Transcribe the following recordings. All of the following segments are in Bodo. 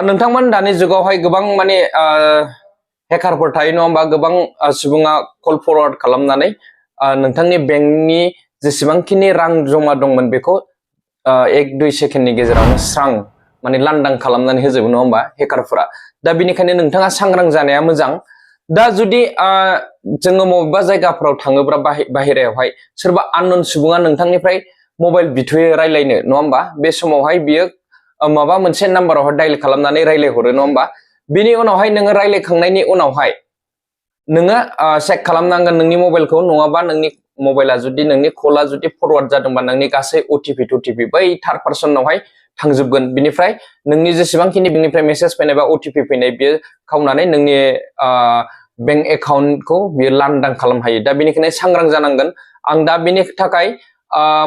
नोंथांमोन दानि जुगावहाय गोबां माने हेकारफोर थायो नङा होमबा गोबां सुबुङा कल फरवार्ड खालामनानै नोंथांनि बेंकनि जेसेबांखिनि रां जमा दंमोन बेखौ 1-2 सेकेन्डनि गेजेरावनो स्रां माने लांदां खालामनानै होजोबो नङा होमबा हेकारफोरा दा बेनिखायनो नोंथाङा सांग्रां जानाया मोजां दा जुदि जोङो बबेबा जायगाफोराव थाङोब्ला बाहेरायावहाय सोरबा आननोन सुबुङा नोंथांनिफ्राय मबाइल बिथ'यै रायलायनो नङा होमबा बे समावहाय बियो माबा मोनसे नाम्बारावहाय डायल खालामनानै रायलायहरो नङा होमबा बिनि उनावहाय नोङो रायलायखांनायनि उनावहाय नोङो चेक खालामनांगोन नोंनि मबाइलखौ नङाबा नोंनि मबाइला जुदि नोंनि कलआ जुदि फरवार्ड जादोंबा नोंनि गासै अटिपि बै थार्ड पार्सनावहाय थांजोबगोन बिनिफ्राय नोंनि जेसेबांखिनि बेंकनिफ्राय मेसेज फैनाय बा अटिपि फैनाय बियो खावनानै नोंनि बेंक एकाउन्टखौ बियो लांदां खालामनो हायो दा बेनिखायनो सांग्रां जानांगोन आं दा बेनि थाखाय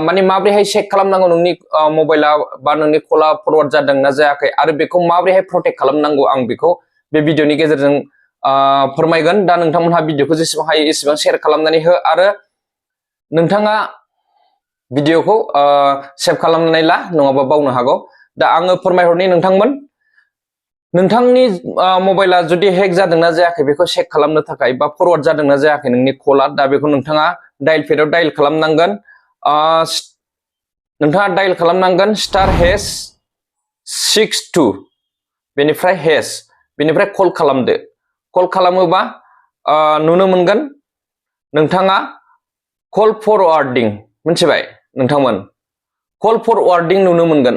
माने माब्रैहाय चेक खालामनांगौ नोंनि मबाइला बा नोंनि कलआ फरवार्ड जादोंना जायाखै आरो बेखौ माब्रैहाय प्रटेक्ट खालामनांगौ आं बेखौ बे भिडिअनि गेजेरजों फोरमायगोन दा नोंथांमोनहा भिडिअखौ जेसेबां हायो एसेबां शेयार खालामनानै हो आरो नोंथाङा भिडिअखौ सेभ खालामनानै ला नङाबा बावनो हागौ दा आङो फोरमायहरनि नोंथांनि मबाइला जुदि हेक जादोंना जायाखै बेखौ चेक खालामनो थाखाय बा फरवार्ड जादोंना जायाखै नोंनि कलआ दा बेखौ नोंथाङा डायल पेडआव डायल खालामनांगोन नोंथाङा डायल खालामनांगोन *662 बेनिफ्राय हेश बेनिफ्राय कल खालामदो कल खालामोबा नुनो मोनगोन नोंथाङा कल फरवार्डिं मिथिबाय नोंथांमोन कल फरवार्डिं नुनो मोनगोन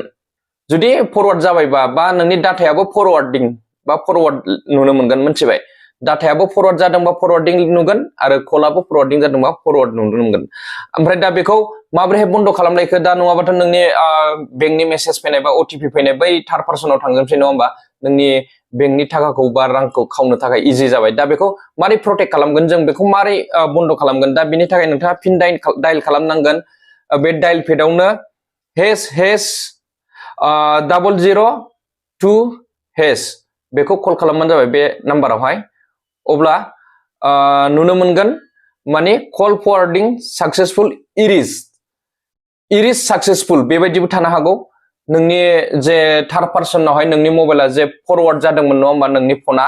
जुदि फरवार्ड जाबायबा बा नोंनि डाटायाबो फरवार्डिं बा फरवार्ड नुनो मोनगोन मिथिबाय डाटायाबो फरवार्ड जादोंबा फरवार्डिं नुगोन आरो कलआबो फरवार्डिं जादोंबा फरवार्ड नुनो मोनगोन ओमफ्राय दा बेखौ माबोरैहाय बन्द खालामनायखौ दा नङाबाथ' नोंनि बेंकनि मेसेज फैनाय बा अटिपि फैनाय बै थार्ड पार्सनाव थांजोबसै नङा होमबा नोंनि बेंकनि थाखाखौ बा रांखौ खावनो थाखाय इजि जाबाय दा बेखौ मारै प्रटेक्ट खालामगोन जों बेखौ मारै बन्द खालामगोन दा बिनि थाखाय नोंथाङा फिन डायल खालामनांगोन बे डायल पेडआवनो #002# बेखौ कल खालामबानो जाबाय बे नाम्बारावहाय अब्ला नुनो मोनगोन माने call forwarding successful iris successful बेबायदिबो थानो हागौ नोंनि जे थार्ड पार्सनावहाय नोंनि मबाइला जे फरवार्ड जादोंमोन नङा होमबा नोंनि फना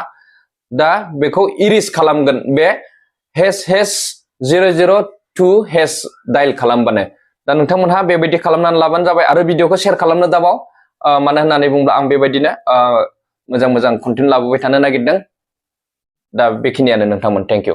दा बेखौ इरिस खालामगोन बे #002# डायल खालामबानो दा नोंथांमोनहा बेबायदि खालामनानै लाबानो जाबाय आरो भिडिअखौ शेयार खालामनो दाबाव मानो होननानै बुङोब्ला आं बेबायदिनो मोजां कन्टेन्ट लाबोबाय थानो नागिरदों दा बेखिनियानो नोंथांमोन थेंक इउ